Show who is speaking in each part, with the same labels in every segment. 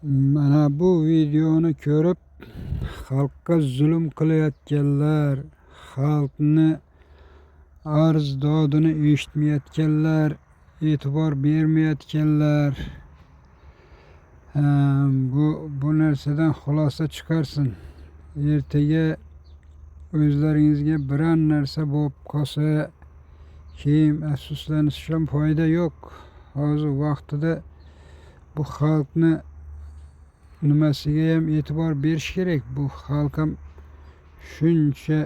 Speaker 1: Mana bu videoni ko'rib xalqqa zulm qilayotganlar, xalqni arz dodini eshitmayotganlar, e'tibor bermayotganlar bu narsadan xulosa chiqarsin. Ertaga o'zlaringizga biron narsa bo'lib qolsa, keyin afsuslanishdan foyda yo'q. Hozir vaqtida bu xalqni nimasiga ham e'tibor berish kerak. Bu xalq ham shuncha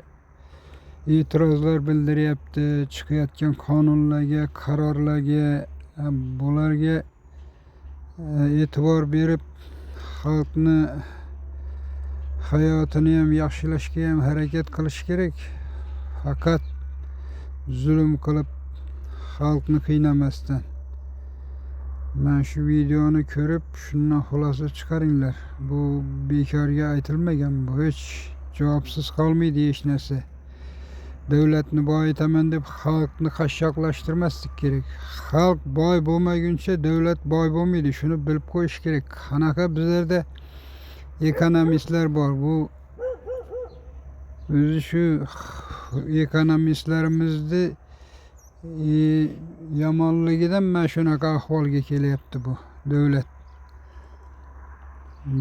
Speaker 1: e'tirozlar bildiryapti, chiqayotgan qonunlarga, qarorlarga, bularga e'tibor berib xalqni hayotini ham yaxshilashga ham harakat qilish kerak. Faqat zulm qilib xalqni qiynamasdan. Mana shu videoni ko'rib shundan xulosa chiqaringlar. Bu bekorga aytilmagan, bu hech javobsiz qolmaydi hech narsa. Davlatni boyitaman deb xalqni qashshoqlashtirmaslik kerak. Xalq boy bo'lmaguncha davlat boy bo'lmaydi. Shuni bilib qo'yish kerak. Qanaqa bizlarda ekonomistlar bor. Bu o'zi shu ekonomistlarimizni yomonligidan mana shunaqa ahvolga kelyapti bu davlat.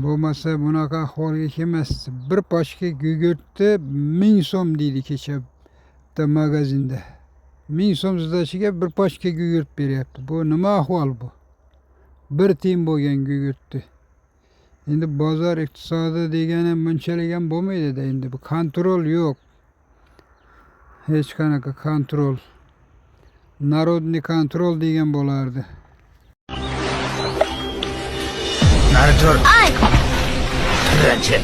Speaker 1: Bo'lmasa bunaqa ahvolga kelmasdi. Bir pachka gugurtni 1000 so'm deydi kecha bitta magazinda. 1000 so'm zidachiga bir pachka gugurt beryapti. Bu nima ahvol bu? Bir tiyin bo'lgan gugurtni. Endi bozor iqtisodi degani bunchalik ham bo'lmaydi-da endi. Bu kontrol yo'q. Hech qanaqa kontrol. Народный kontrol degan bo'lardi.
Speaker 2: Nari tur.
Speaker 3: Ay!
Speaker 2: Birinchi.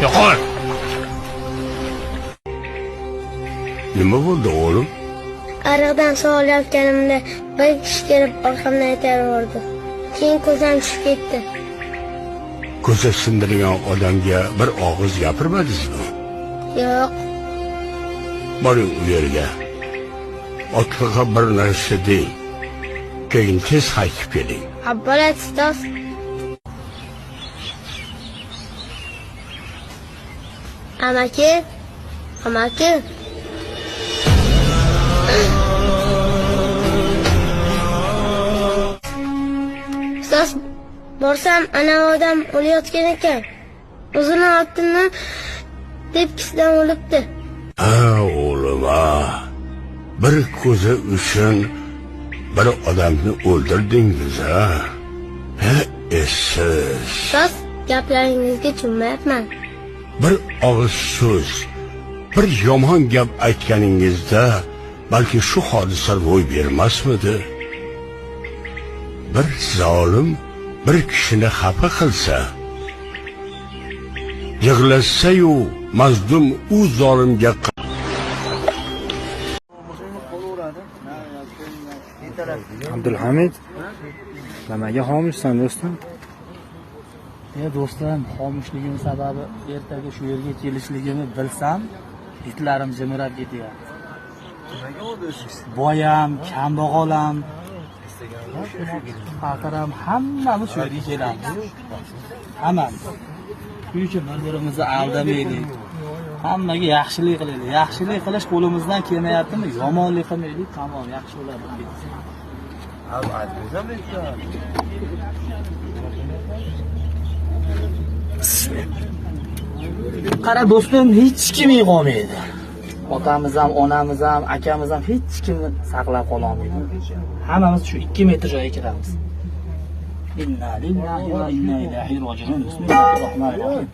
Speaker 2: Yo'qol.
Speaker 4: Nima bo'ldi o'g'lim?
Speaker 3: Ariqdan suv olayotganimda bir kishi kelib orqamdan itarib yubordi. Keyin ko'zam tushib ketdi.
Speaker 4: Ko'za sindirgan odamga bir og'iz gapirmadingizmi?
Speaker 3: Yo'q.
Speaker 4: Boring u yerga. Otliqqa bir narsa deng. Keyin tez qaytib keling.
Speaker 3: Ha, bo'ladi, ustoz. Amaki, amaki. Ustoz, borsam ana odam o'layotgan ekan. O'zini otini tepkisidan o'libdi.
Speaker 4: Ha, o'g'lim, ha. Bir ko'zi uchun bir odamni o'ldirdingiz, ha? Ha, essiz.
Speaker 3: Ustoz, gaplaringizga tushunmayapman.
Speaker 4: Bir og'iz so'z, bir yomon gap aytganingizda balki shu hodisa ro'y bermasmidi? Bir zolim bir kishini xafa qilsa, yig'lasa-yu mazlum u zolimga
Speaker 5: Abdulhamid, nimaga xomushsan do'stim?
Speaker 6: Do'stim, xomushligim sababi ertaga shu yerga kelishligimni bilsam, itlarim jimirab ketyapti. Boyam, kambag'al ham, faqir ham, hammamiz shu yerga kelamiz. Hammamiz. Shuning uchun bir-birimizni aldamaylik. Hammaga yaxshilik qilaylik. Yaxshilik qilish qo'limizdan kelmayaptimi? Yomonlik qilmaylik, tamom, yaxshi bo'ladi. Qara do'stim, hech kim qolmaydi. Otamiz ham, onamiz ham, akamiz ham hech kimni saqlab qola olmaydi. Hammamiz shu 2 metr joyga kiramiz. Inna lillahi va inna ilayhi roji'un. Bismillahirrohmanirrohim.